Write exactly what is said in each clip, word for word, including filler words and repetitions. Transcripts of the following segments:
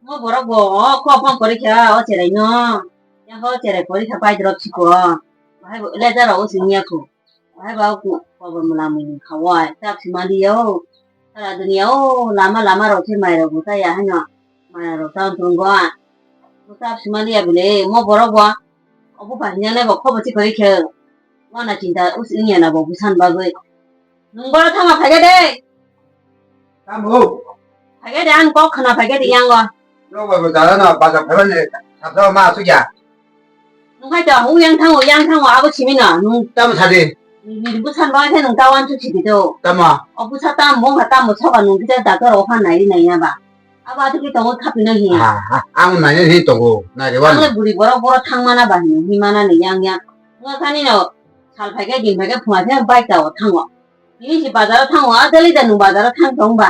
Mo borok bo o kho phang porikha o cherai no. Yang o cherai porikha pai drop siko. Bahai bo leja rok o sing ya kho. Bahai ba ku kobor mula mui ni kha o. Chap si mali yo. Sara dunia o lama lama rok se mai rok bo ta ya hano. Mai rok ta tung go a. Mo chap si mali ya bile mo borok bo. Obo bahai nang le bo kho bo si porikha. Wana chinta o sing ya na bo busan bagwi. Nung boro thangma phaikhe de. Tamo? Phaikhe de, ang kok khna phaikhe de yango. Nokbar bo dara no bazar phaimani sabjao ma asukya. Nung khai to, hung yang thango, yang thango, abo simi no, nung. Tamo sadi? Nung busan bai khe nung tawan su sidi to. Tamo? O busa tam, mong ha tam, soba nung kita doctor o phan nai nai ya ba. Abo atu ki tongo khapi no hiya. Ha, ha, ang nai nai tongo, nai re wano. Ang le buri borok borok thang mana ba hin, hi mana ni yang yang. Nung khani no, sal phaikhe, din phaikhe, phunga khe bike ta o thango. Tini si bazaro thango, a dali da nung bazaro thang tong ba.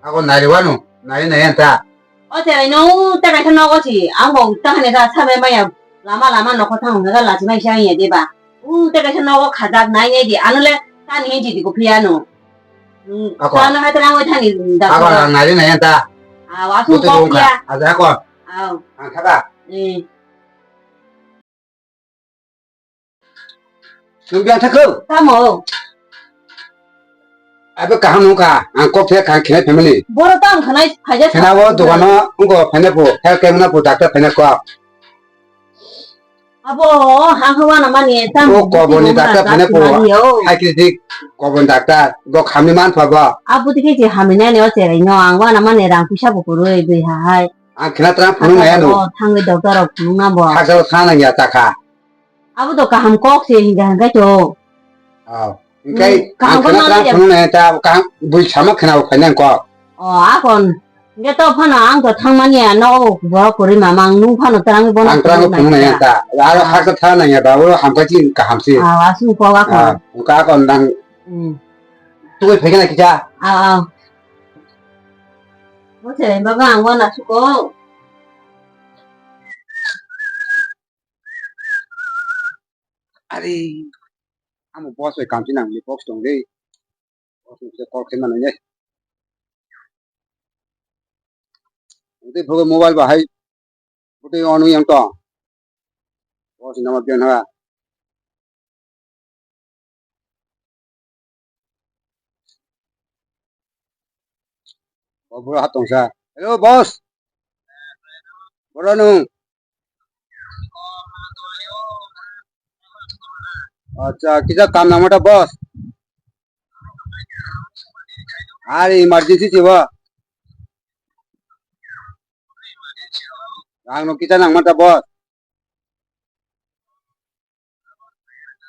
Ako nai re wano, nai nai anta. O cherai no, ta kaisa nogo si, ang bo ta hane ta sabe maya, lama lama nokho thang hwnga lachi mai sa ya de ba. U ta kaisa nogo khajak nai nai di, ano le ta ni ji di ko phiya no. Hmm, ako. Ta no hai ta nang oi thani da. Ako nai re nai anta. A, wa su ko phiya. Aja ako. Aw. Ang kha ba. Eh. Nung biang thakho? Tamo? Abo kaham nung kha, ang kok thek kha khenai family. Boro tamo khanai phaja. Khena bo dogano wngko phaina po, health camp na po doctor phaina ko. Abo hang hawa na mani tam. O koboni doctor phaina po. Hai kri dik kobon doctor, bo khamni man pha bo. Abo dikhe je hamina ne o cherai no, ang wana mani rang puisa bo kurui bui ha hai. Ang khna tra phunung nai ano. Thangwi doctor rok phunung na bo. Hakjalo thana nangya ta kha. Abo to kaham kok se hinga hinga to. Oh. Engkai kaham ang khna tra phunung nai ta kaham bui sama khna bo khainang kok. Oh, akon. Ge to phano ang to thangmani ano bo kuri mamang nung phano trang bono. Ang trang phunung nai ta. Aro hakjalo thana nangya ba o hamkai chin kaham se. Ah, asung kok akon. Ah, ka akon dang. Hmm. Tugui phekena kicha. Ah, ah. Bo se baga ang wana suko. Ari, amo boss bai kamchi nang ni box tong de. Boss ni kisa call khaima nang ye. Ute phogo mobile bahai. Ute onu yang tong. Boss ni nama bian ha. O bro ha tongsa. Hello, boss. Boro nung. Acha, kisa kam nangma ta, boss. Ari emergency chibo. Rang no kisa nangma ta, boss.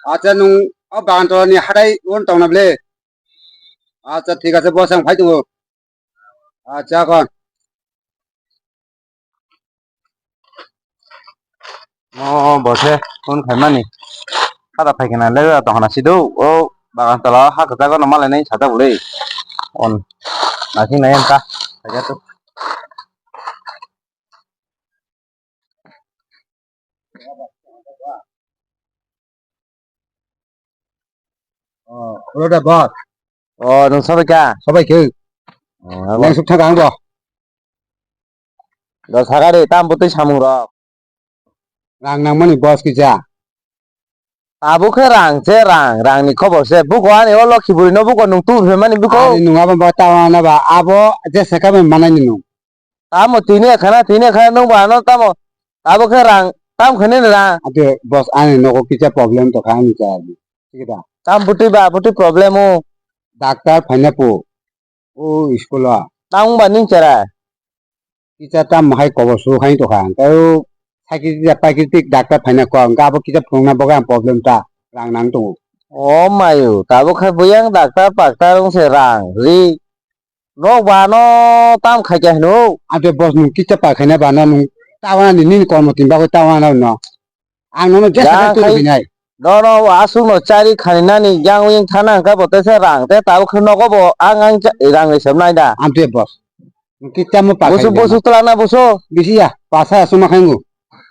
Acha, nung o bagan tola ni hatai on tong na ble? Acha, thik ache, boss, ang phai tongo. Acha, kon. O, boss, phone khaimani. Kada phai kana le tong hana sido. O bagan tola ha kwchak no malai nai sajak le. On. Naising nai anta. Sajak to. O, hello da boss. O, nung sabai kha? Sabai khe. O, abo. Nang suk thang ang bo. Do sagari tam butui samung rok. Rang nangmani boss kisa. Abo khe rang se rang, rang ni khobor se. Buko ani o lokhi buri no buko nung tu phe mani buko. Ani nung abo ba tawa na ba abo je se ka manai ni nung. Tamo tini khana, tini khana nung ba ano tamo. Abo khe rang, tam khani rang. Ate boss ani nogo kisa problem to kha ani cha. Thik da. Tam butui ba, butui problem o. Doctor phaina po. O school o. Tamo ba ning chara. Kisa tam hai kobo su hai to kha. Tao sakiti da pakiti doctor phaina ko. Ga abo kisa phungna boga problem ta. Rang nang tongo. O mayu, tabo khe buyang doctor paktar wng se rang ri. Nok ba no tam khai khe hino. Ate boss nung kisa pa khaina ba no nung tawana ni nini kormo tin bagwi tawana no. Ang nono jesa jang khai twi khai nai. No no asuk no chari khani nani yang wing thana hwnkhe bo tesa rang te tabuk khe nogo bo ang ang cha-, rang ni sem nai da. Amte boss. Nung kisa mo pa busuk khai busuk tla na buso. Bisi ya pasa asuma khaingu.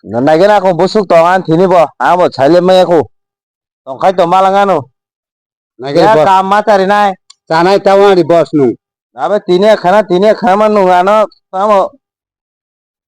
No nai gana ko busuk tong an thini bo. Ang bo chaile maya ko. Tongkhai to malangano. Naigai ya boss. Kam ma charinai. Chanai tawani boss nung. Abe tini khana, tini khana ma nung ano tamo.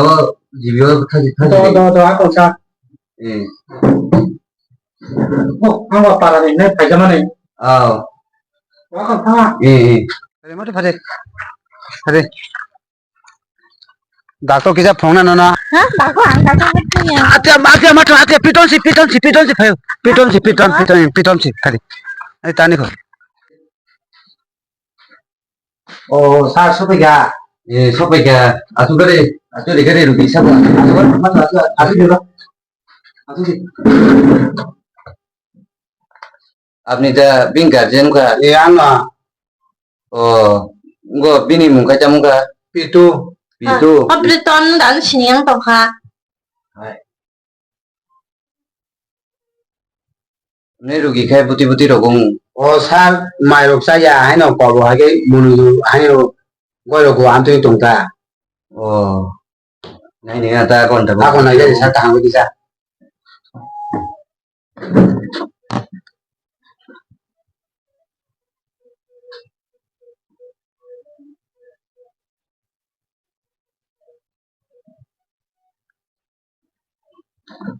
o, jibi o, thaji, thaji. Do, do, do, akol sa. Eh. Oh, ang ba para ni, nai phaijama ni. Oh. Wa ka pha. Eh, eh. Pare, mate pare. Pare. Doctor kisa phone na no na. Ha? Doctor ang doctor kisa ya. Ate ate ma to ate piton si piton si piton si phayo. Piton si piton piton piton si khali. Ai tani ko. O sir sopai ga. E sopai ga. Asu gare asu de gare rugi sa. Asu gare ma to asu asu de. Asu de. Apni da bini guardian wngkha? E, ang no. O, wngkha bini mung khe tamo wngkha? Pitu. Pitu. Ah, Pitu ton dan sini yang tongkha. Hai. Ne rugi khai buti buti rok wng. O sir, mai rok chaya, haino kobo hai khe munu haino goi rok go amtwi tongkha. O. Nai nai ta kon ta. Ako nai jadi sir kaham bisa.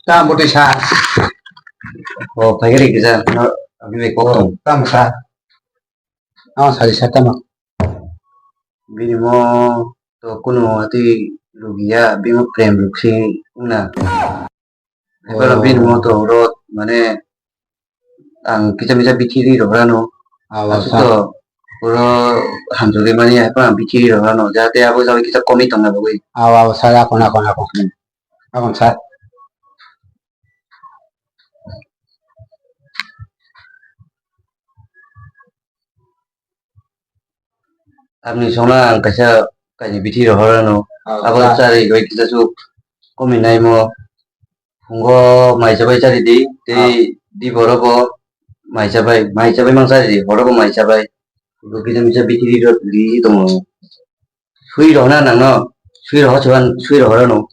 Tamo twi sa. O, phaikhe rikisa, no, abini kok tong. Tamo sa. Tamo sari sa tamo. Bini mo to kunu ati rugiya, bini mo prem ruksi wngna. Haiphano bini mo to oro mane ang kisa misa bithi ri rwkha no. Awa, aswk sa. To oro hamjagwi mani haiphano ang bithi ri rwkha no. Jahate abo jagwi kisa komwi tongna bagwi. Awa, awa, sa, akon, akon, akon. Hmm. Akon, sa. Aboni songno ang kaisa kainwi bithi rohorano. Ah, abo sa. Chari roi kisa su komi naimo. Phungo mai chabai chari di, tei ah. Di boro bo mai chabai, mai chabai mang chari di, boro bo mai chabai. Bo kisa misa bithi ri ro-, ri tongo. Sui rohna nangno, sui roho chuan, sui rohorano.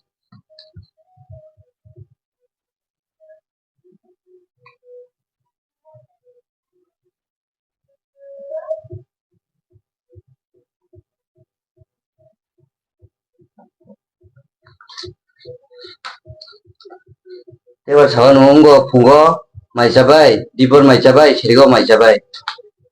Tei bo salo nung wngkha phungo mai chabai, dibor mai chabai, sirigo mai chabai.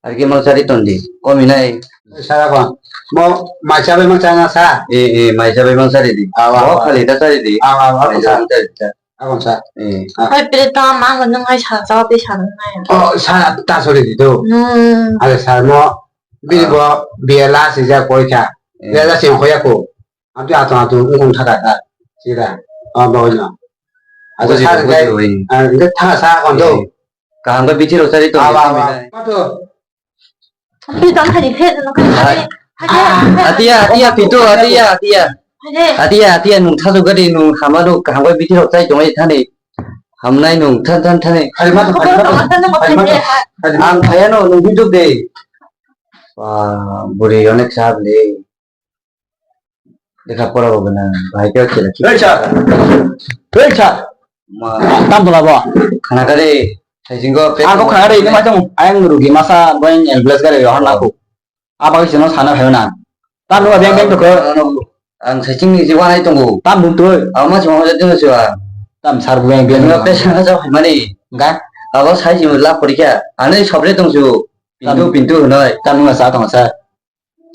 Arki mang chari tondi, komi nai. Sara ko, mo mai chabai mang chana sa? E, e, mai chabai mang chari di. Awa, awa. Khali ta chari di. Awa, awa, mai chabai mang chari di. Akon sa. Eh. Ah. Hai, pire ta ma nung hai sa, sa, te sa nung hai. Oh, sa, ta sorry di do. Hmm. Ale sa mo, bini bo, biya la si ja koi kha. Eh. Biya la si koi ya ko. Amti ato ato ungkung thaka ta. Sira. Ah, bo no. Ato buji, sa buji, kai, oi. Ah, nge thaka sa kon do. Eh. Kaham ka bithi ro sari to. Awa, awa. Pato. Atiya, atiya, Pitu, atiya, atiya. Atiya, atiya, nung thasuk gari, nung hama nung kaham bai bithi rok chai tongwi thani. Hamnai nung than, than, thani. Ang phaiya no, nung hinjuk de. Wah, buri onek sahab le. Lekha pora bo gana, bahai khe chela. Hei sir. Hei sir. Ma. Tam bola bo. Khana kare, saising ko. Ako khana kare, ini macam ayang rugi masa boyang ambulance kare yohan aku. Apa sih no sana khayo na. Tam lo beng beng to ko. Ang saising ni jiwa nai tongo. Tam bung tu. Ama cuma aja tu siwa. Tam sar beng beng. Ini apa sih na jauh mani? Enggak. Abo saising la porikha. Ane sobre tong su. Pintu pintu noi. Tam nunga sa tong sa.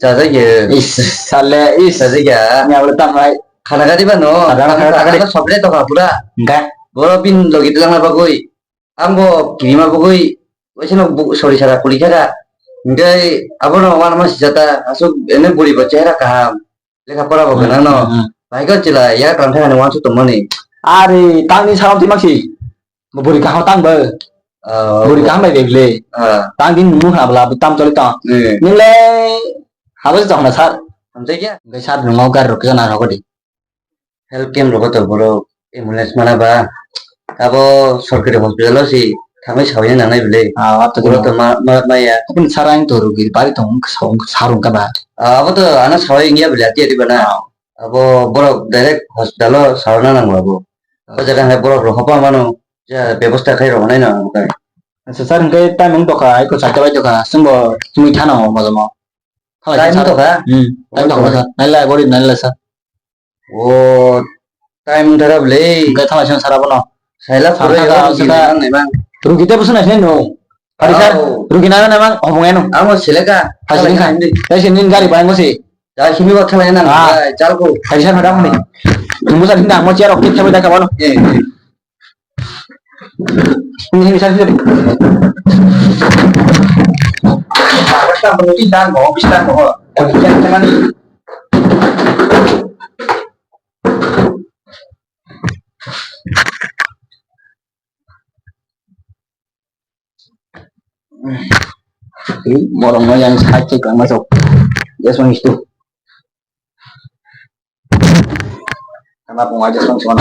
Chajakya. Is, sale, is. Chajakya. Ni abole tam hai. Khana gari ba no. Khana, khana, khana gari. Khana sobre to ka pura. Enggak. Boro bin logi tlang na bagoi. Ang bo kirima bagoi. Waisa no bu-, sori sara kuli kha da. Engkai abo no wana ma sijata. Asuk ene buri bo chehra kaham. Lekha pora bo gana no. Hmm, hmm. Bai ko chila ya kang thani wansu to mani. Ari tangni salam ti maksi. Buri kaham tang bo. Ah, buri kaham bai bebele. Ah. Tang din nung ha bla tam choli tang. Eh. Nile habo jong na sir. Hamjai kya? Gai sir nungo gar rok jana rok di. Health camp rok to boro ambulance mana ba. Abo sorkari hospital o si thangwi sawi nangnai bele. Ah, ato boro to ma, ma, ma ya. Apun sarang to rugi bari tong saung sarung ka ba. Ah, abo to ana sawi ngiya bele ati ati bana. Ah. Abo borok direct hospital o sarwna nango abo. O jaga hai borok rok hopa mano, je bebosta khai rok nai no abo kai. Acha sir, hwnkhe time wng tokha, eko charta bai tokha, chwngbo chumui thano mojomo. Time wng tokha? Hmm, time tokha sir. Nailai, gori nailai sir. O time wng thara bwle. Hwnkhe thala sino sir abono. Saila phuru yo sir, nang nai mang. Rugi tei bwswk nai sini no. Hari sir, rugi nang nai mang, hobong eno. Amo seleka. Hai sini kha. Hai sini gari bai ngosi. Chal simi ko thalai na. Ah. Chal ko. Hai sa madam ni. Tumbu sa hinda mo chair ok thabai da ka bono. Eh, eh. Ini ini sa sini. Basta mo ti dan mo, basta mo. Ko ti dan man. Borok no yang side se kwbangma sok. Just one is two. Karena pengajar kan cuma